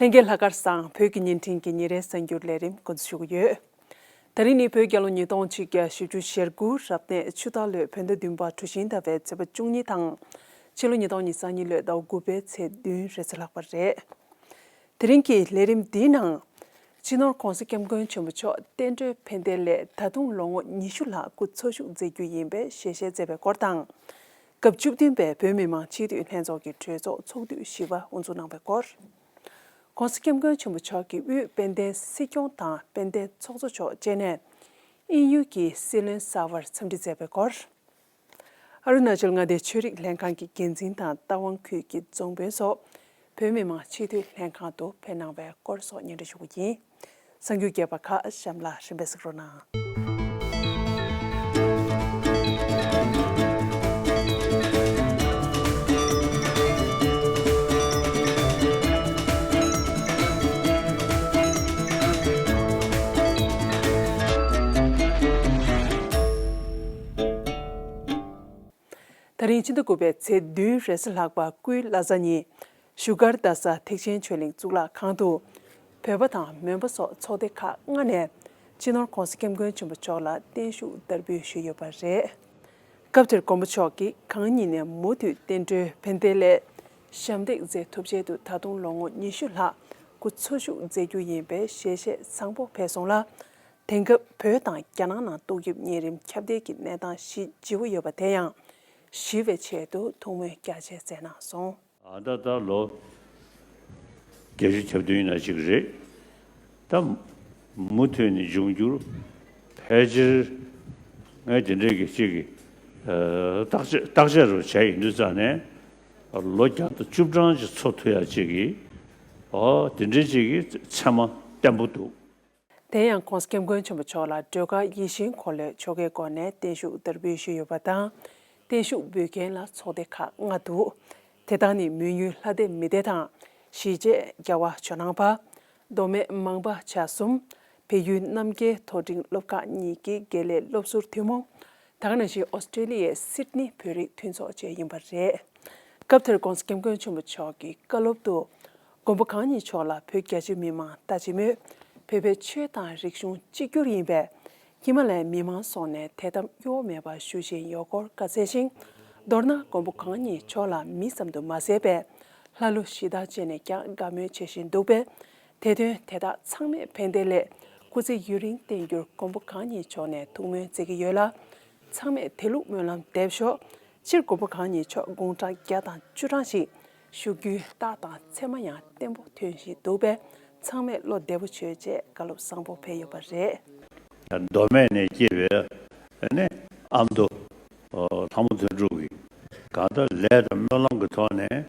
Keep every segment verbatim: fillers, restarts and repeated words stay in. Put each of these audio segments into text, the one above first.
ལྷན་རྒྱས་ལྷག་དཀར་བཟང་། བོད་ཀྱི་བརྙན་འཕྲིན་གྱི་ཉིན་རེའི་གསར་འགྱུར་ལས་རིམ་འགོ་འཛུགས་ཞུ་གི་ཡོད། ད་རིང་ནི་བོད་རྒྱལ་ལོ་ཉིས་སྟོང་ཆིག་བརྒྱ་བཞི་བཅུ་ཞེ་དགུ་རབ་གནས་ཆུ་སྟག་ལོའི་བོད་ཟླ་བདུན་པ་གྲུ་བཞིན་ཟླ་བའི་ཚེས་པ་བཅུ་གཉིས་དང་། ཕྱི་ལོ་ཉིས་སྟོང་ཉི་ཤུ་རྩ་གཉིས་ལོའི་ཟླ་བ་དགུ་པའི་ཚེས་བདུན་རེས་གཟའ་ལྷག་པ་རེད། དེ་རིང་གི་ལས་རིམ་འདིའི་ནང་། སྤྱི་ནོར་༸གོང་ས་༸སྐྱབས་མགོན་ཆེན་པོ་མཆོག་བསྟན་འགྲོའི་ཕན་བདེ་སླད་ད་དུང་ལོ་ངོ་ཉི་ཤུ་ལྷག་སྐུ་འཚོ་བཞུགས་མཛད་རྒྱུ་ཡིན་པའི་ཞལ་བཞེས་མཛད་པའི་སྐོར་དང་། སྐབས་བཅུ་བདུན་པའི་བོད་མི་མང་སྤྱི་འཐུས་ལྷན་ཚོགས་ཀྱི་གྲོས་ཚོགས་ཚོགས་དུས་བཞི་པ་དབུ་འཛུགས་གནང་བའི་སྐོར། ༸གོང་ས་༸སྐྱབས་མགོན་ཆེན་པོ་མཆོག་གིས་དབུས་དཔལ་ལྡན་སྲིད་སྐྱོང་དང་དཔལ་ལྡན་ཚོགས་གཙོ་མཆོག་བཅས་ནས་དབྱིན་ཡུལ་གྱི་སྲིད་བློན་གསར་པར་འཚམས་འདྲི་མཛད་པའི་སྐོར། ཨ་རུ་ན་ཅལ་མངའ་སྡེའི་ཆོས་རིག་ལྷན་ཁང་གི་འགན་འཛིན་དང་རྟ་དབང་ཁུལ་གྱི་རྫོང་དཔོན་སོགས་བོད་མི་མང་སྤྱི་འཐུས་ལྷན་ཁང་དུ་ཕེབས་གནང་བའི་སྐོར་སོགས་སྙན་སྒྲོན་ཞུ་གི་ཡིན། གསར་འགྱུར་རྒྱས་པ་ཁག་གཤམ་ལ་རིམ་པས་གཟིགས་རོགས་གནང་། ད་རིང་ཕྱི་ཟླ་དགུ་པའི་ཚེས་བདུན་རེས་གཟའ་ལྷག་པ་སྐུའི་བླ་གཟའ་ཉིན། བཞུགས་སྒར་རྡ་ས་ཐེག་ཆེན་ཆོས་གླིང་གཙུག་ལག་ཁང་དུ། བོད་པ་དང་མོན་པ་སོགས་ཚོགས་སྡེ་ཁག་ལྔ་ནས་སྤྱི་ནོར་༸གོང་ས་༸སྐྱབས་མགོན་ཆེན་པོ་མཆོག་ལ་བརྟན་བཞུགས་བསྟར་འབུལ་ཞུས་ཡོད་པ་རེད། སྐབས་དེར་མགོན་པོ་མཆོག་གིས་གང་ཉིད་ནས་མུ་མཐུད་བསྟན་འགྲོའི་ཕན་བདེ་སླད་ཞབས་འདེགས་མཛད་ཐུབ་ཆེད་དུ་ད་དུང་ལོ་ངོ་ཉི་ཤུ་ལྷག་སྐུ་འཚོ་བཞུགས་མཛད་རྒྱུ་ཡིན་པའི་ཞལ་བཞེས་བཟང་པོ་ཕེབས་སོང་ལ། དེང་སྐབས་བོད་དང་རྒྱ་ནག་ནང་ཏོག་དབྱིབས་གཉན་རིམས་ཁྱབ་གདལ་གྱི་གནས་སྟངས་ཞི་ལྗིད་པོ་ཡོད་པ་དེ་ཡང་ཞི་བའི་ཆེད་དུ་ཐུགས་སྨོན་རྒྱ་ཆེ་མཛད་གནང་སོང་། ཨ་ད་ད་ལོ་བརྒྱད་ཅུ་གྱ་བདུན་ཡིན་ན་ཅིག་རེད། ད་མུ་མཐུད་ནས་འབྱུང་འགྱུར་ཕལ་ཆེར་ངས་དེ་འདྲའི་གི་ཅིག་གི་ཨ་བརྟག་དཔྱད་བརྟག་དཔྱད་རུ་བྱས་ཡིན་དུས་ཙང་ནས་ལོ་བརྒྱ་དང་བཅུ་གྲངས་ཅིག་འཚོ་ཐུབ་ཡ་ཅིག་གི་ཨོ་དེ་འདྲའི་ཅིག་གི་མཚན་མ་བརྟན་པོ་འདུག། དེ་ཡང་༸གོང་ས་༸སྐྱབས་མགོན་ཆེན་པོ་མཆོག་ལ་སྒྲོལ་དཀར་ཡིད་བཞིན་འཁོར་ལོའི་ཆོ་གའི་སྒོ་ནས་བརྟན་བཞུགས་བསྟར་འབུལ་ཞུས་ཡོད་པ་དང་། བརྟན་བཞུགས་འབུལ་མཁན་ལ་ཚོགས་སྡེ་ཁག་ལྔ་འདུག། དེ་དག་ནི་མོན་ཡུལ་ལྷ་སྡེ་མི་སྡེ་དང་། གཞིས་བྱེས་རྒྱལ་བ་ཇོ་ནང་པ། མདོ་སྨད་མང་པ་བྱ་གསུམ། བལ་ཡུལ་རྣམ་རྒྱལ་མཐོ་འབྲིང་སློབ་ཁག་གཉིས་ཀྱི་དགེ་ལས་སློབ་ཟུར་ཐུན་མོང་། དེ་ག་ནང་བཞིན་ཨོ་སི་ཀྲེ་ལི་ཡའི་སིད་ནི་བོད་རིགས་མཐུན་ཚོགས་བཅས་ཡིན་པ་རེད། སྐབས་དེར་༸གོང་ས་༸སྐྱབས་མགོན་ཆེན་པོ་མཆོག་གིས་བཀའ་སློབ་ཏུ། མགོན་པོ་གང་ཉིད་མཆོག་ལ་བོད་རྒྱ་ཆེ་མི་མང་ལྟ་ཅི་སྨོས། བོད་པའི་ཆོས་དང་རིག་གཞུང་གཅིག་གྱུར་ཡིན་པས། ཧི་མ་ལ་ཡའི་མི་མང་སོགས་ནས་དད་དམ་གཡོ་བ་མེད་པར་ཞུ་བཞིན་ཡོད་སྐོར་བཀའ་སྩལ་ཞིང་། མདོར་ན་མགོན་པོ་གང་ཉིད་མཆོག་ལ་མི་ཙམ་དུ་མ་ཟད་པའི་ལྷ་ཀླུ་གཞི་བདག་བཅས་ནས་ཀྱང་དགའ་མོས་བྱེད་བཞིན་འདུག་པས། དེ་དོན་དེ་དག་ཚང་མས་ཕན་བདེ་སླད་སྐུ་ཚེ་ཡུན་རིང་བརྟན་འགྱུར་མགོན་པོ་གང་ཉིད་མཆོག་ནས་ཐུགས་སྨོན་མཛད་ཀྱི་ཡོད་ལ། ཚང་མས་དེ་ལུགས་སྨོན་ལམ་འདེབས་ཤོག། སྤྱིར་མགོན་པོ་གང་ཉིད་མཆོག་དགུང་གྲངས་བརྒྱ་དང་བཅུ་གྲངས་ཤིག་བཞུགས་རྒྱུའི་རྟགས་དང་མཚན་མ་ཡང་བརྟན་པོ་ཐོན་བཞིན་འདུག་པས། ཚང་མས་བློ་བདེ་པོ་བྱོས་ཅེས་བཀའ་སློབ་བཟང་པོ་ཕེབས་ཡོད་པ་རེད། མདོ་སྨད་ནས་སྐྱེས་པའི་ནི་ཨ་མདོ་ལྷ་མོ་དོན་གྲུབ་ཀྱིས་གང་ལྟར་ལས་དང་སྨོན་ལམ་གྱི་ཐོག་ནས་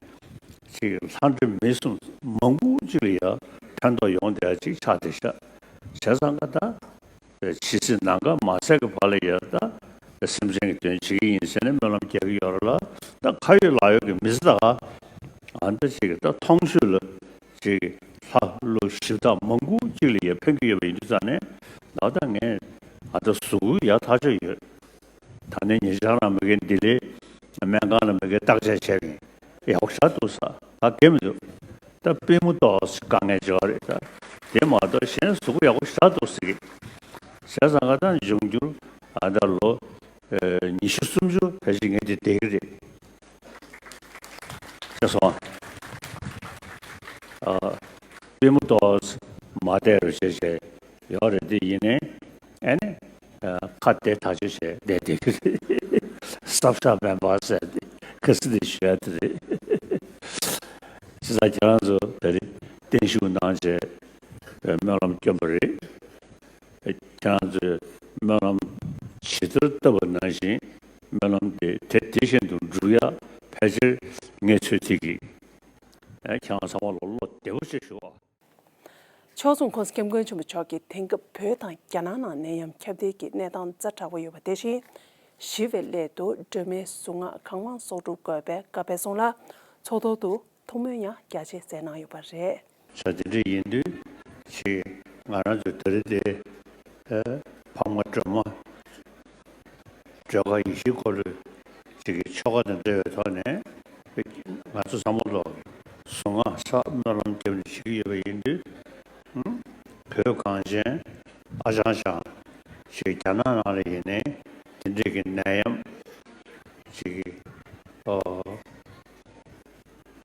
ཅིག་ལྷ་འདྲེ་མི་གསུམ་མང་པོ་ཅིག་ལ་ཡང་ཕན་ཐོགས་ཡོང་བསྡད་ཅིག་ཆགས་བསྡད་ཤག། བྱས་ཙང་ཀ་ད། ཇི་སྲིད་ནམ་མཁའ་མ་ཟད་ཀྱི་བར་ལ་ཡང་ད་སེམས་ཅན་གྱི་དོན་བྱེད་ཀྱི་ཡིན་ཟེར་ནས་སྨོན་ལམ་རྒྱག་གི་ཡོད་རེད་ལ། ད་ཁ་ཡོད་ལག་ཡོད་ཀྱི་མི་ཚེ་ད་ག་ཨ་འདྲ་ཅིག་ད་མཐོང་ཆོས་ལ་ཅིག་ལྷ་ཀླུ་གཞི་བདག་མང་པོ་ཅིག་ལ་ཡང་ཕན་གྱི་ཡོད་པ་ཡིན་དུས་ཙང་ནས་ད་ལྟ་ངས་ཨ་ད་གཟུགས་པོ་ཡག་ཐག་ཆོད་ཡོད། ད་ནི་ཉེ་ཆར་རང་མི་གའི་ལྡི་ལི་སྨན་ཁང་ལ་མི་གའི་བརྟག་དཔྱད་བྱས་པ་ཡིན། ཡག་པོ་ཞེ་དྲག་འདུག་ས། ད་གལ་མི་འདུག། ད་པུས་མོ་ཏོག་ཙམ་དཀའ་ངལ་ཅིག་ཡོད་རེད་ད། དེ་མ་གཏོགས་གཞན་གཟུགས་པོ་ཡག་པོ་ཞེ་དྲག་འདུག་ཟེར་གི། བྱས་ཙང་ང་ད་འབྱུང་འགྱུར་ཨ་ད་ལོ་ཉི་ཤུ་སུམ་ཅུ་ཕལ་ཆེར་ངས་འདི་བསྡད་ཀྱི་རེད། ཤེས་སོང་ཨ། པུས་མོ་ཏོག་ཙམ་མ་བསྡད་རོགས་བྱས་བྱས་ཡོད་རེད། དེ་ཡིན་ནའི་ཨ་ནི་ཁ་བདེ་ཐག་ཆོད་བྱས་བསྡད་བསྡད་ཀྱི་རེད། སྲབ་ཤ་མེད་པ་ཟེར་ཏེ་ཁ་སི་དེ་ཞུ་ཡ་དེ་རེད། བྱས་ཙང་ཁྱེད་རང་ཚོ་ད་རེས་བརྟན་བཞུགས་གནང་བྱས་སྨོན་ལམ་བསྐྱོན་པ་རེད། ཁྱེད་རང་ཚོས་སྨོན་ལམ་ཇི་ལྟར་བཏབ་པ་ནང་བཞིན་སྨོན་ལམ་དེ་དེ་དེ་བཞིན་དུ་འགྲུབ་ཡ་ཕལ་ཆེར་ངས་ཚོད་ཐིག་གིས་ཁྱེད་རང་ཚང་མ་ལ་བློ་བདེ་པོ་ཞིག་ཞུ་བ། ཕྱོགས་མཚུངས་༸གོང་ས་༸སྐྱབས་མགོན་ཆེན་པོ་མཆོག་གིས་དེང་སྐབས་བོད་དང་རྒྱ་ནག་ནང་ནད་ཡམས་ཁྱབ་གདལ་གྱི་གནས་སྟངས་ཛ་དྲག་པོ་ཡོད་པ་དེ་བཞིན་ཞི་བའི་སླད་དུ་སྒྲོལ་མའི་གཟུངས་སྔགས་གང་མང་གསོག་སྒྲུབ་དགོས་པའི་བཀའ་ཕེབས་སོང་ལ། ཚོགས་ཐོག་ཏུ་ཐུགས་སྨོན་ཡང་རྒྱ་ཆེ་མཛད་གནང་ཡོད་པ་རེད། ས་དེ་འདྲ་ཡིན་དུས་ཅིག་ང་རང་ཚོ་ད་རེས་དེ་འཕགས་མ་སྒྲོལ་མ་སྒྲོལ་དཀར་ཡིད་བཞིན་འཁོར་ལོའི་ཅིག་གི་ཆོ་ག་དང་འབྲེལ་བའི་ཐོག་ནས་ང་ཚོ་ཚང་མ་ལོ་ གཟུངས་སྔགས་སྨོན་ལམ་བརྒྱབ་ནས་བྱེད་ཀྱི་ཡོད་པ་ཡིན་དུས། བོད་གངས་ཅན་ཨ་ཅང་ཅང་ཞིག་རྒྱ་ནག་ནང་ལ་ཡིན་ནའི་དེ་འདྲས་ཀྱི་ནད་ཡམས་ཞིག་གི་ཨོ་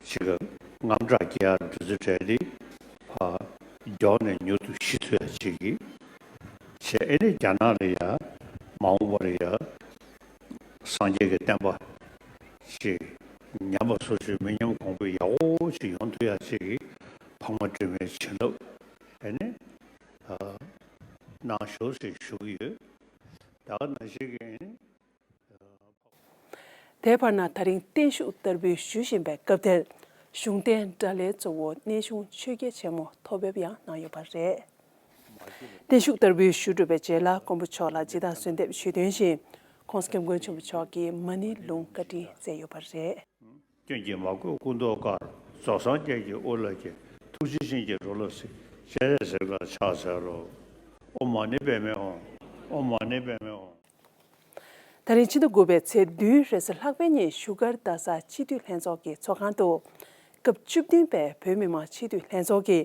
ཞིག་གི་དངངས་སྐྲག་སྐྱེ་ཡག་དུས་ཚོད་བྲལ་ཏེ་ཨ་མགྱོགས་ནས་མྱུར་དུ་ཞི་ཚུགས་ཡག་ཅིག་གི་བྱས། ཨེ་ནི་རྒྱ་ནག་ལ་ཡ་མ་འོངས་པར་ཡ་སངས་རྒྱས་ཀྱི་བསྟན་པ་ཞིག་ཉམས་པ་སོར་ཆུད་མི་ཉམས་གོང་འཕེལ་ཡག་པོ་ཞིག་ཡོང་ཐུབ་ཡག་ཅིག་གི་འཕགས་མ་སྒྲོལ་མའི་བྱིན་རླབས་ཨེ་ནི་གནང་ཞུ་ཞེས་ཞུ་གི་ཡོད། ད་ག་ནང་བཞིན་གྱི་ཨེ་ནི་དེའི་བར་ན་ད་རིང་བརྟན་བཞུགས་བསྟར་འབུལ་ཞུ་བཞིན་པའི་སྐབས་དེར་གཞུང་རྟེན་དགྲ་ལྷའི་གཙོ་བོ་གནས་ཆུང་ཆོས་རྒྱལ་ཆེན་མོ་ཐོག་ཕེབས་ཡང་གནང་ཡོད་པ་རེད། བརྟན་བཞུགས་བསྟར་འབུལ་ཞུ་གྲུབ་པའི་རྗེས་ལ་མགོན་པོ་མཆོག་ལ་སྤྱི་བཏང་གསོལ་འདེབས་ཞུས་དོན་བཞིན་༸གོང་ས་༸སྐྱབས་མགོན་ཆེན་པོ་མཆོག་གིས་མ་ཎི་ལུང་བཀའ་དྲིན་སྩལ་ཡོད་པ་རེད། སྐྱོན་གྱིས་མ་གོས་སྐུ་མདོག་དཀར། རྫོགས་སངས་རྒྱས་ཀྱི་དབུ་ལ་འགྱེད། ཐུགས་རྗེ་ཅན་གྱི་རོ་ལ་གཟིགས། སྤྱན་རས་གཟིགས་ལ་ཕྱག་འཚལ་ལོ། ཨོཾ་མ་ཎི་པདྨེ་ཧཱུྃ། ཨོཾ་མ་ཎི་པདྨེ་ཧཱུྃ། ད་རིང་ཕྱི་ཟླ་དགུ་པའི་ཚེས་བདུན་རེས་གཟའ་ལྷག་པའི་ཉིན་བཞུགས་སྒར་རྡ་ས་སྤྱི་འཐུས་ལྷན་ཚོགས་ཀྱི་ཚོགས་ཁང་དུ་སྐབས་བཅུ་བདུན་པའི་བོད་མི་མང་སྤྱི་འཐུས་ལྷན་ཚོགས་ཀྱི་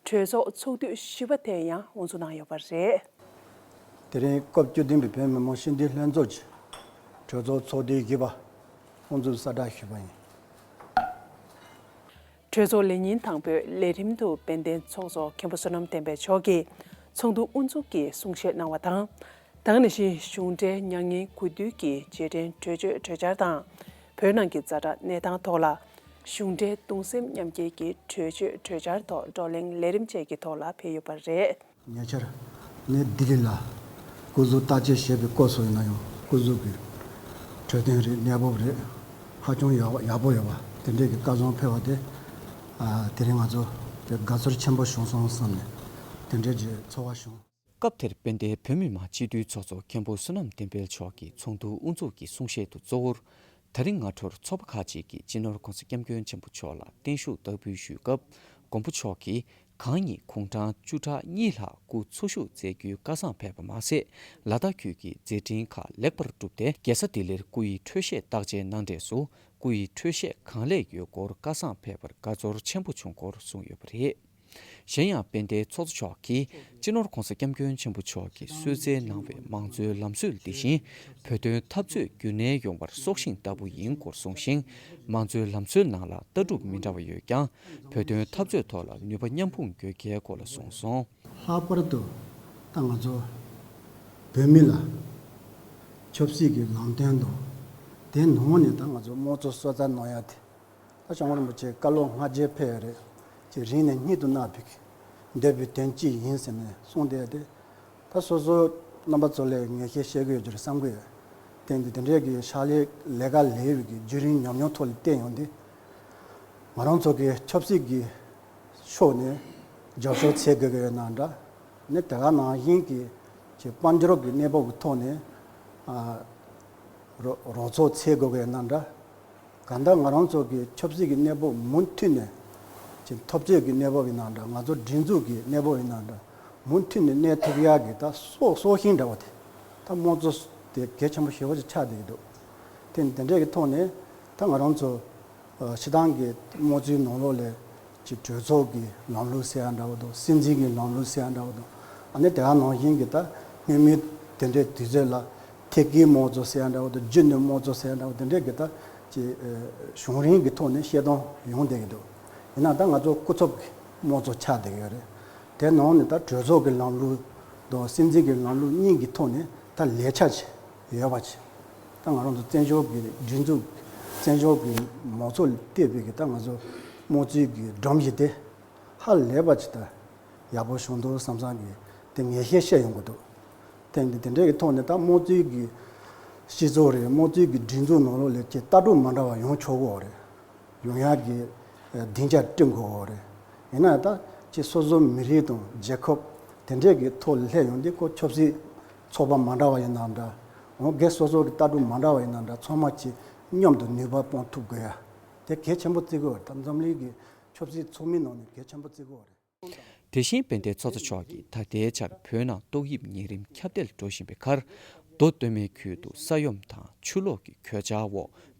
གྲོས་ཚོགས་ཚོགས་དུས་བཞི་པ་དེ་ཡང་དབུ་འཛུགས་གནང་ཡོད་པ་རེད། དེ་རིང་སྐབས་བཅུ་བདུན་པའི་བོད་མི་མང་སྤྱི་འཐུས་ལྷན་ཚོགས་ཀྱི་གྲོས་ཚོགས་ཚོགས་དུས་བཞི་པ་དབུ་འཛུགས་གསལ་བསྒྲགས་ཞུས་པ་ཡིན། གྲོས་ཚོགས་ལས་ཉིན་དང་པོའི་ལས་རིམ་དུ་དཔལ་ལྡན་ཚོགས་གཙོ་མཁན་པོ་བསོད་ནམས་བསྟན་འཕེལ་མཆོག་གིས་ཚོགས་འདུ་དབུ་འཛུགས་ཀྱི་གསུང་བཤད་གནང་བ་དང་། ད་ག་ནང་བཞིན་གཞུང་འབྲེལ་མྱ་ངན་གུས་འདུད་ཀྱི་རྗེས་དྲན་གྲོས་ཆོད་གྲོས་འཆར་དང་། བོད་ནང་གི་ཛ་དྲག་གནས་སྟངས་ཐོག་ལ་གཞུང་འབྲེལ་གདུང་སེམས་མཉམ་སྐྱེད་ཀྱི་གྲོས་ཆོད་གྲོས་འཆར་ཐོག་བགྲོ་གླེང་ལས་རིམ་བཅས་ཀྱི་ཐོག་ལ་ཕེབས་ཡོད་པ་རེད། ཉེ་ཆར་ངས་ལྡི་ལི་ལ་སྐུ་གཟུགས་བརྟག་དཔྱད་བྱས་པའི་སྐབས་སུ་ཡིན་ན་ཡང་སྐུ་གཟུགས་ཀྱི་འཕྲོད་བསྟེན་རེད། གནས་བབ་རེད། ཧ་ཅང་ཡག་ཡག་པོ་ཡོད་པ་དེ་འདྲས་ཀྱི་བཀའ་བཟང་ཕེབས་པ་དེ་ཨ་དེ་རིང་ང་ཚོ་དེ་དགའ་ཚོར་ཆེན་པོ་བྱུང་སོང་བསམ་ནས་དེ་འདྲས་ཀྱི་ཚོར་བ་བྱུང་། སྐབས་དེར་དཔལ་ལྡན་བོད་མི་མང་སྤྱི་འཐུས་ཚོགས་གཙོ་མཁན་པོ་བསོད་ནམས་བསྟན་འཕེལ་མཆོག་གིས་ཚོགས་འདུ་དབུ་འཛུགས་ཀྱི་གསུང་བཤད་དུ་གཙོ་བོར། ད་རིང་སྔ་དྲོར་ཚོགས་པ་ཁག་ཅིག་གིས་སྤྱི་ནོར་༸གོང་ས་༸སྐྱབས་མགོན་ཆེན་པོ་མཆོག་ལ་བརྟན་བཞུགས་བསྟར་འབུལ་ཞུས་སྐབས། མགོན་པོ་མཆོག་གིས་གང་ཉིད་དགུང་གྲངས་བཅུ་ཕྲག་གཉིས་ལྷག་སྐུ་འཚོ་བཞུགས་མཛད་རྒྱུའི་བཀའ་བཟང་ཕེབས་པ་མ་ཟད། ལ་དྭགས་ཁུལ་གྱི་མཛད་འཕྲིན་ཁག་ལེགས་པར་བསྒྲུབས་ཏེ། རྒྱལ་ས་ལྡི་ལིར་སྐུ་ཡི་འཕྲོད་བཞེས་བརྟག་དཔྱད་གནང་འབྲས་སུ། སྐུ་ཡི་འཕྲོད་བཞེས་གང་ལེགས་ཡོད་སྐོར་བཀའ་བཟང་ཕེབས་པར་དགའ་ཚོར་ཆེན་པོ་བྱུང་སྐོར་གསུངས་ཡོད་པ་རེད། གཞན་ཡང་དཔལ་ལྡན་ཚོགས་གཙོ་མཆོག་གིས་སྤྱི་ནོར་༸གོང་ས་༸སྐྱབས་མགོན་ཆེན་པོ་མཆོག་གིས་གསོལ་སྩལ་གནང་བའི་མང་གཙོའི་ལམ་སྲོལ་འདི་བཞིན་བོད་དོན་འཐབ་རྩོད་རྒྱུན་གནས་ཡོང་བར་སྲོག་ཤིང་ལྟ་བུ་ཡིན་སྐོར་གསུངས་ཤིང་། མང་གཙོའི་ལམ་སྲོལ་ནང་ལ་ལྟ་གྲུབ་མི་འདྲ་བ་ཡོད་ཀྱང་། བོད་དོན་འཐབ་རྩོད་ཐོག་ལ་ནུས་པ་མཉམ་སྤུངས་དགོས་གལ་སྐོར་ལ་གསུངས་སོང་། ལྷག་པར་དུ་ད་ང་ཚོ་བོད་མི་ལ་ཆབ་སྲིད་ཀྱི་ལམ་སྟོན་དང་། དེ་ནང་ནས་ད་ང་ཚོ་དམངས་གཙོ་གསོལ་རས་གནང་ཡ་དེ། ད་སྐྱབས་མགོན་རིན་པོ་ཆེ་བཀའ་སློབ་སྔ་རྗེས་ཕེབས་ཡོད་རེད། ཅེས་རིང་ནས་སྙིང་དུ་བརྣག་པའི་འདོད་པའི་དོན་གཅིག་ཡིན་ཟེར་ནས་གསུངས་བསྡད་དེ། ད་སོ་སོ་རྣམ་པ་ཚོ་ལས་ངེས་ཤེས་བཤད་དགོས་ཡོད་རྒྱུ་རེད་བསམ་གི་ཡོད། དེ་འདི་དེ་འདྲའི་གི་ཕྱག་ལས་ལས་ཀ་ལས་པའི་གི་བརྒྱུད་རིམ་ཉམས་མྱོང་ཐོག་ལ་བལྟས་ཡོང་དུས། ང་རང་ཚོ་གི་ཆབ་སྲིད་ཀྱི་ཕྱོགས་ནས་རྒྱབ་སྐྱོར་བྱེད་དགོས་ཀྱི་ཡོད་ན་འདྲ། ནི་དེ་ག་ནང་བཞིན་གྱི་ཀྱི་དཔལ་འབྱོར་གྱི་གནས་བབ་ཀྱི་ཐོག་ནས་ཨ་རོགས་རོགས་ཚོགས་བྱེད་དགོས་ཀྱི་ཡོད་ན་འདྲ། གང་ལྟར་ང་རང་ཚོ་གི་ཆབ་སྲིད་ཀྱི་གནས་བབ་མུ་མཐུད་ནས་ཀྱི་འཐབ་རྩོད་ཀྱི་གནས་བབ་ཡིན་ན་འདྲ། ང་ཚོ་སྒྲིག་འཛུགས་ཀྱི་གནས་བབ་ཡིན་ན་འདྲ། མུ་མཐུད་ནས་གནས་ཐུབ་ཡག་གི་ད་སྲོག་སྲོག་ཤིང་འདྲ་བ་དེ་ད་དམངས་གཙོ་དེ་གལ་ཆེན་པོ་ཞེ་པོ་ཅིག་ཆགས་བསྡད་ཀྱི་འདུག་དེ་དེ་འདྲས་ཀྱི་ཐོག་ནས་ད་ང་རང་ཚོ་ཨ་སྤྱིར་བཏང་གི་དམངས་གཙོའི་ནང་ལོགས་ལ་ཅིག་གྲོས་ཚོགས་ཀྱི་ལམ་ལུགས་ཟེར་ཡ་འདྲ་བོ་དང་། སྲིད་འཛིན་གྱི་ལམ་ལུགས་ཟེར་ཡ་འདྲ་བོ་དང་། ཨ་ནི་དེ་ག་ནང་བཞིན་གྱི་ད་སྔོན་མའི་དེ་འདྲའི་དུས་ཚོད་ལ་ཐད་ཀའི་དམངས་གཙོ་ཟེར་ཡ་འདྲ་བོ་དང་། རྒྱུན་ནས་དམངས་གཙོ་ཟེར་ཡ་འདྲ་བོ་དེ་འདྲས་ཀྱི་ད་ཅིག་ཨ་གཞུང་རིམ་གྱི་ཐོག་ནས་བཤད་སྟངས་ཡོང་བསྡད་ཀྱི་འདུག་ཡིན་ན་ད་ང་ཚོ་སྐུ་ཚབ་ཀྱི་དམངས་གཙོ་ཆགས་བསྡད་ཀྱི་ཡོད་རེད། དེ་ནང་ནས་ད་གྲོས་ཚོགས་ཀྱི་ལམ་ལུགས་དང་སྲིད་འཛིན་གྱི་ལམ་ལུགས་གཉིས་ཀྱི་ཐོག་ནས་ད་ལས་འཆར་ཅིག་ཡོད་པ་ཅིག་ད་ང་རང་ཚོ་བཙན་བྱོལ་གྱི་སྒྲིག་འཛུགས་བཙན་བྱོལ་གྱི་མང་ཚོགས་ལ་བལྟས་པའི་གི་ད་ང་ཚོ་དམངས་གཙོའི་གི་སྒྲོམ་གཞི་དེ་ཧ་ལས་པ་ཅིག་ད་ཡག་པོ་བྱུང་འདུག་བསམ་བསམ་གི་དེ་ངེས་ཤེས་བཤད་ཡོང་གི་འདུག་དེ་འདི་དེ་འདྲའི་གི་ཐོག་ནས་ད་དམངས་གཙོའི་གི་སྤྱི་ཚོགས་རེད། དམངས་གཙོའི་གི་སྒྲིག་འཛུགས་ནང་ལོགས་ལ་ཅིག་ལྟ་གྲུབ་མ་འདྲ་བ་ཡོང་ཆོག་གི་རེད། ཡོང་ཡག་གི་སྡིངས་ཆ་བསྐྲུན་དགོས་རེད། ཡིན་ན་ད་ཅིག་སོ་སོ་མི་རིགས་དང་རྒྱལ་ཁབ་དེ་འདྲས་ཀྱི་ཐོག་ལ་སླེབས་ཡོང་དུས། ཁོ་ཆབ་སྲིད་ཚོགས་པ་མ་འདྲ་བ་ཡིན་ན་འདྲ། འོ་སྒེར་སོ་སོ་གི་ལྟ་གྲུབ་མ་འདྲ་བ་ཡིན་ན་འདྲ། ཚང་མ་ཅིག་མཉམ་དུ་ནུས་པ་སྤུངས་ཐུབ་དགོས་ཡ་དེ་གལ་ཆེན་པོ་བརྩི་གི་ཡོད་རེད། ད་འཛམ་གླིང་གི་ཆབ་སྲིད་ཚོགས་མིའི་ནང་ནས་གལ་ཆེན་པོ་བརྩི་གི་ཡོད་རེད། དེ་བཞིན་དཔལ་ལྡན་ཚོགས་གཙོ་མཆོག་གིས་ད་ལྟའི་ཆར་བོད་ནང་ཏོག་དབྱིབས་ནད་རིམས་ཁྱབ་གདལ་འགྲོ་བཞིན་པའི་ཁར། མདོ་སྟོད་སྨད་ཁུལ་དུ་ས་ཡོམ་དང་ཆུ་ལོག་གི་གོད་ཆག་འོག་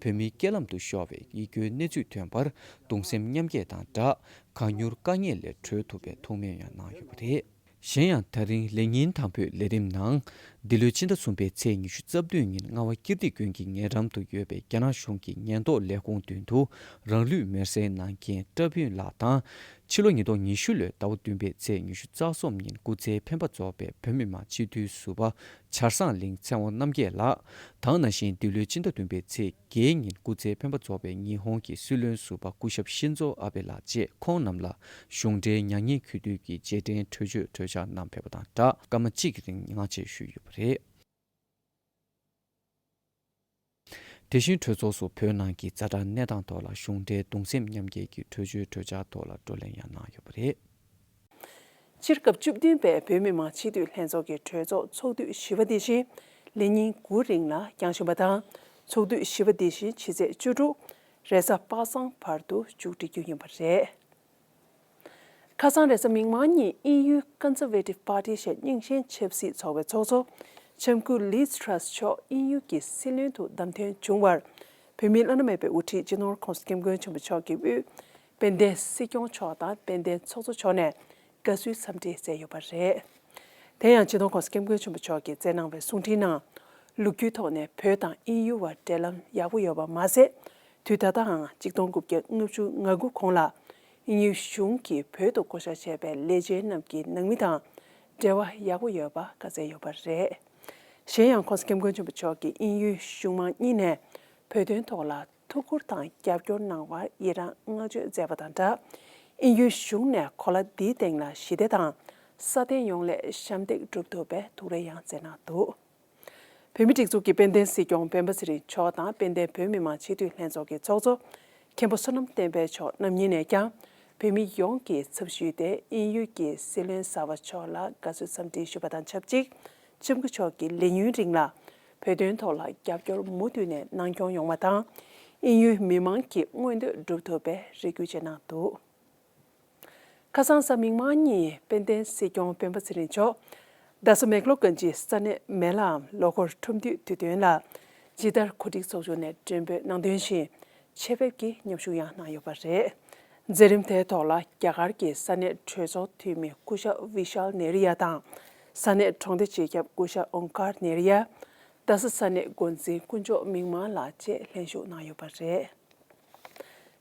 བོད་མིའི་རྐྱེན་ལམ་དུ་ཤོར་བའི་ཡིད་སྐྱོའི་གནས་ཚུལ་ཐོན་པར་གདུང་སེམས་མཉམ་སྐྱེད་དང་སྦྲགས། གང་མྱུར་དཀའ་ངལ་ལས་གྲོལ་ཐུབ་པའི་ཐུགས་སྨོན་ཡང་གནང་ཡོད་པ་རེད། གཞན་ཡང་། ད་རིང་ལས་ཉིན་དང་པོའི་ལས་རིམ་ནང་། འདི་ལོའི་ཕྱི་ཟླ་གསུམ་པའི་ཚེས་ཉི་ཤུ་རྩ་བདུན་ཉིན་རྔ་བ་ཀིརྟི་དགོན་གྱི་ཉེ་འགྲམ་དུ་ཡོད་པའི་རྒྱ་ནག་གཞུང་གི་ཉེན་རྟོག་ལས་ཁུངས་མདུན་དུ་རང་ལུས་མེར་སྲེག་གནང་མཁན་བཀྲ་ཕུན་ལགས་དང་། ཕྱི་ལོ་ཉིས་སྟོང་ཉི་ཤུ་ལོའི་ཟླ་བ་བདུན་པའི་ཚེས་ཉི་ཤུ་རྩ་གསུམ་ཉིན་སྐུ་ཚེའི་འཕེན་པ་རྫོགས་པའི་བོད་མི་མང་སྤྱི་འཐུས་ཟུར་པ་བྱར་སང་གླིང་ཚེ་དབང་རྣམ་རྒྱལ་ལགས་དང་། ནང་བཞིན་འདི་ལོའི་ཕྱི་ཟླ་བདུན་པའི་ཚེས་བརྒྱད་ཉིན་སྐུ་ཚེའི་འཕེན་པ་རྫོགས་པའི་ཉི་ཧོང་གི་སྲིད་བློན་ཟུར་པ་སྐུ་ཞབས་ཤིན་ཛོ་ཨ་བེ་ལགས་བཅས་ཁོང་རྣམས་ལ་གཞུང་འབྲེལ་མྱ་ངན་གུས་འདུད་ཀྱི་རྗེས་དྲན་གྲོས་ཆོད་གྲོས་འཆར་གནང་ཕེབས་པ་དང་སྦྲགས། སྐར་མ་གཅིག་གི་རིང་ངག་བཅད་ཞུས་ཡོད་པ་རེད། དེ་བཞིན་གྲོས་ཚོགས་སུ་བོད་ནང་གི་ཛ་དྲག་གནས་སྟངས་ཐོག་ལ་གཞུང་འབྲེལ་གདུང་སེམས་མཉམ་སྐྱེད་ཀྱི་གྲོས་ཆོད་གྲོས་འཆར་ཐོག་ལ་བགྲོ་གླེང་ཡང་གནང་ཡོད་པ་རེད། སྤྱིར་སྐབས་བཅུ་བདུན་པའི་བོད་མི་མང་སྤྱི་འཐུས་ལྷན་ཚོགས་ཀྱི་གྲོས་ཚོགས་ཚོགས་དུས་བཞི་པ་འདི་བཞིན་ལས་ཉིན་དགུ་རིང་ལ་འགྱངས་བཞིན་པ་དང་། ཚོགས་དུས་བཞི་པ་འདི་བཞིན་ཕྱི་ཚེས་བཅུ་དྲུག་རེས་གཟའ་པ་སངས་བར་དུ་མཇུག་སྒྲིལ་རྒྱུ་ཡིན་པ་རེད། ཁ་སང་རེས་གཟའ་མིག་དམར་ཉིན་དབྱིན་ཡུལ་Conservative Party ཞེས་རྙིང་ཞེན་ཆབ་སྲིད་ཚོགས་པའི་ཚོགས་གཙོ་ལྕམ་སྐུ་Liz Truss མཆོག་དབྱིན་ཡུལ་གྱི་སྲིད་བློན་དུ་བདམས་ཐོན་བྱུང་བར། བོད་མིའི་བླ་ན་མེད་པའི་དབུ་ཁྲིད་སྤྱི་ནོར་༸གོང་ས་༸སྐྱབས་མགོན་ཆེན་པོ་མཆོག་གི་དབུས་དཔལ་ལྡན་སྲིད་སྐྱོང་མཆོག་དང་དཔལ་ལྡན་ཚོགས་གཙོ་མཆོག་ནས་དགའ་བསུའི་འཚམས་འདྲི་བསྩལ་ཡོད་པ་རེད། དེ་ཡང་སྤྱི་ནོར་༸གོང་ས་༸སྐྱབས་མགོན་ཆེན་པོ་མཆོག་གིས་བསྩལ་གནང་བའི་གསུང་འཕྲིན་ནང་། ལོ་རྒྱུས་ཐོག་ནས་བོད་དང་དབྱིན་ཡུལ་བར་འབྲེལ་ལམ་ཡག་པོ་ཡོད་པ་མ་ཟད། དུས་ད་ལྟའང་གཅིག་སྟོང་དགུ་བརྒྱ་ལྔ་བཅུ་ང་དགུ་གོང་ལ་དབྱིན་ཡུལ་གཞུང་གིས་བོད་དུ་བསྐོ་བཞག་བྱས་པའི་ལས་བྱེད་རྣམས་ཀྱི་ནང་མི་དང་འབྲེལ་བ་ཡག་པོ་ཡོད་པ་བཀའ་སྩལ་ཡོད་པ་རེད། གཞན་ཡང་༸གོང་ས་༸སྐྱབས་མགོན་ཆེན་པོ་མཆོག་གིས་དབྱིན་ཡུལ་གཞུང་མང་གཉིས་ནས་བོད་དོན་ཐོག་ལ་ཐུགས་ཁུར་དང་རྒྱབ་སྐྱོར་གནང་བར་ཡི་རངས་བསྔགས་བརྗོད་མཛད་པ་དང་སྦྲགས། དབྱིན་ཡུལ་གཞུང་ནས་གོ་ལ་འདིའི་སྟེང་ལ་ཞི་བདེ་དང་སྲ་བརྟན་ཡོང་སླད་ཞབས་འདེགས་སྒྲུབ་ཐུབ་པའི་ཐུགས་རེ་ཡང་བསྩལ་གནང་འདུག་བོད་མིའི་སྒྲིག་འཛུགས་ཀྱི་དཔལ་ལྡན་སྲིད་སྐྱོང་སྤེན་པ་ཚེ་རིང་མཆོག་དང་དཔལ་ལྡན་བོད་མི་མང་སྤྱི་འཐུས་ལྷན་ཚོགས་ཀྱི་ཚོགས་གཙོ་མཁན་པོ་བསོད་ནམས་བསྟན་འཕེལ་མཆོག་རྣམ་གཉིས་ནས་ཀྱང་བོད་མི་ཡོངས་ཀྱི་ཚབ་ཞུས་ཏེ་དབྱིན་ཡུལ་གྱི་སྲིད་བློན་གསར་པ་མཆོག་ལ་དགའ་བསུ་འཚམས་འདྲི་ཞུས་པ་དང་ཆབས་ཅིག་ལྕམ་སྐུ་མཆོག་གིས་ལས་ཉིན་རིང་ལ་བོད་དོན་ཐོག་ལ་རྒྱབ་སྐྱོར་མུ་མཐུད་ནས་གནང་སྐྱོང་ཡོང་བ་དང་། དབྱིན་ཡུལ་མི་མང་གི་མངོན་འདོད་སྒྲུབ་ཐུབ་པའི་རེ་སྐུལ་བཅས་གནང་འདུག་ཁ་སང་གཟའ་མིག་དམར་ཉིན་དཔལ་ལྡན་སྲིད་སྐྱོང་སྤེན་པ་ཚེ་རིང་མཆོག་རྡ་ས་མེག་ལོ་གན་ཇི་ས་གནས་མེ་ལའམ་ལོ་འཁོར་ཁྲོམ་འདུས་དུས་སྟོན་ལ་ཇི་ལྟར་གོ་སྒྲིག་ཚོགས་ཆུང་ནས་མགྲོན་འབོད་གནང་དོན་བཞིན་ཆེད་ཕེབས་ཀྱིས་མཉམ་ཞུགས་ཡང་གནང་ཡོད་པ་རེད། མཛད་རིམ་དེའི་ཐོག་ལ་རྒྱ་གར་གྱི་ས་གནས་གྲོས་ཚོགས་འཐུས་མི་སྐུ་ཞབས་བི་ཤཱལ་ནེ་རི་ཡ་དང་། ས་གནས་དྲུང་སྡེ་སྤྱི་ཁྱབ་སྐུ་ཞབས་ཨོང་ཀར་ནེ་རི་ཡ། རྡ་ས་ས་གནས་འགོ་འཛིན་དཀོན་མཆོག་མིག་དམར་ལགས་བཅས་ལྷན་ཞུགས་གནང་ཡོད་པ་རེད།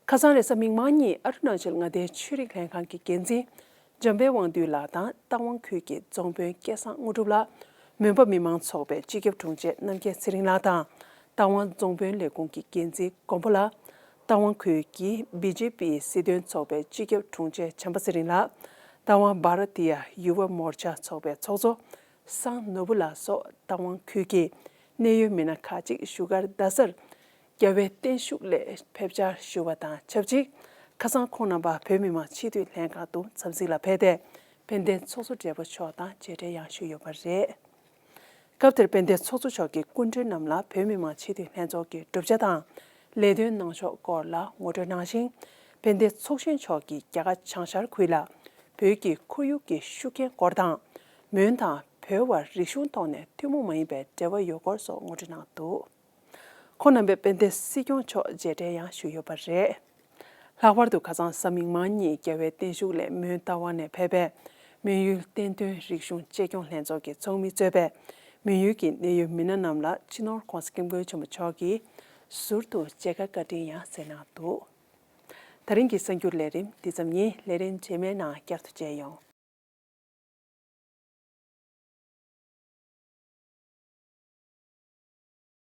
ཁ་སང་རེས་གཟའ་མིག་དམར་ཉིན་ཨ་རུ་ན་ཅལ་མངའ་སྡེའི་ཆོས་རིག་ལྷན་ཁང་གི་འགན་འཛིན་འཇམ་དཔལ་དབང་འདུས་ལགས་དང་རྟ་དབང་ཁུལ་གྱི་རྫོང་དཔོན་སྐལ་བཟང་དངོས་གྲུབ་ལགས། མོན་པ་མི་མང་ཚོགས་པའི་སྤྱི་ཁྱབ་དྲུང་ཆེ་རྣམ་རྒྱལ་ཚེ་རིང་ལགས་དང་རྟ་དབང་རྫོང་དཔོན་ལས་ཁུངས་ཀྱི་འགན་འཛིན་མགོན་པོ་ལགས། རྟ་དབང་ཁུལ་གྱི་བི་ཇེ་པི་སྲིད་དོན་ཚོགས་པའི་སྤྱི་ཁྱབ་དྲུང་ཆེ་བྱམས་པ་ཚེ་རིང་ལགས། རྟ་དབང་བྷ་ར་ཏི་ཡ་ཡུ་བ་མོར་ཆ་ཚོགས་པའི་ཚོགས་གཙོ་སང་ནོར་བུ་ལགས་སོགས་རྟ་དབང་ཁུལ་གྱི་གནད་ཡོད་མི་སྣ་ཁག་ཅིག་བཞུགས་སྒར་རྡ་སར་རྒྱལ་བའི་བརྟན་བཞུགས་སླད་ཕེབས་བཅར་ཞུ་བ་དང་ཆབས་ཅིག་ཁ་སང་ཁོང་རྣམ་པ་བོད་མི་མང་སྤྱི་འཐུས་ལྷན་ཁང་དུ་འཚམས་གཟིགས་ལ་ཕེབས་ཏེ་དཔལ་ལྡན་ཚོགས་གཙོ་སྦྲེལ་པོ་མཆོག་དང་མཇལ་འཕྲད་ཡང་ཞུས་ཡོད་པ་རེད། སྐབས་དེར་དཔལ་ལྡན་ཚོགས་གཙོ་མཆོག་གིས་སྐུ་མགྲོན་རྣམས་ལ་བོད་མི་མང་སྤྱི་འཐུས་ལྷན་ཚོགས་ཀྱི་གྲུབ་ཆ་དང་ལས་དོན་གནང་ཕྱོགས་སྐོར་ལ་ངོ་སྤྲོད་གནང་ཞིང་། དཔལ་ལྡན་ཚོགས་གཞོན་མཆོག་གིས་རྒྱ་གར་བྱང་ཤར་ཁུལ་ལ་བོད་ཀྱི་ཁོར་ཡུག་གི་ཤུགས་རྐྱེན་སྐོར་དང་། མོན་དང་བོད་བར་རིག་གཞུང་ཐོག་ནས་ཐུན་མོང་མ་ཡིན་པའི་འབྲེལ་བ་ཡོད་སྐོར་སོགས་ངོ་སྤྲོད་གནང་འདུག་ཁོང་རྣམ་པས་དཔལ་ལྡན་སྲིད་སྐྱོང་མཆོག་མཇལ་འཕྲད་ཡང་ཞུས་ཡོད་པ་རེད། ལྷག་པར་དུ་ཁ་སང་གཟའ་མིག་དམར་ཉིན་རྒྱལ་བའི་བརྟན་བཞུགས་སླད་མོན་རྟ་དབང་ནས་ཕེབས་པའི་མོན་ཡུལ་བསྟན་དོན་རིག་གཞུང་གཅེས་སྐྱོང་ལྷན་ཚོགས་ཀྱི་ཚོགས་མི་གཙོས་པའི་མོན་ཡུལ་གྱི་གནད་ཡོད་མི་སྣ་རྣམས་ལ་སྤྱི་ནོར་༸གོང་ས་༸སྐྱབས་མགོན་ཆེན་པོ་མཆོག་གིས་ཟུར་དུ་མཇལ་ཁ་བཀའ་དྲིན་ཡང་སྩལ་གནང་འདུག་ད་རིང་གི་གསར་འགྱུར་ལས་རིམ་འདི་ཙམ་ཡིན། ལས་རིམ་རྗེས་མའི་ནང་བསྐྱར་དུ་མཇལ་ཡོང་།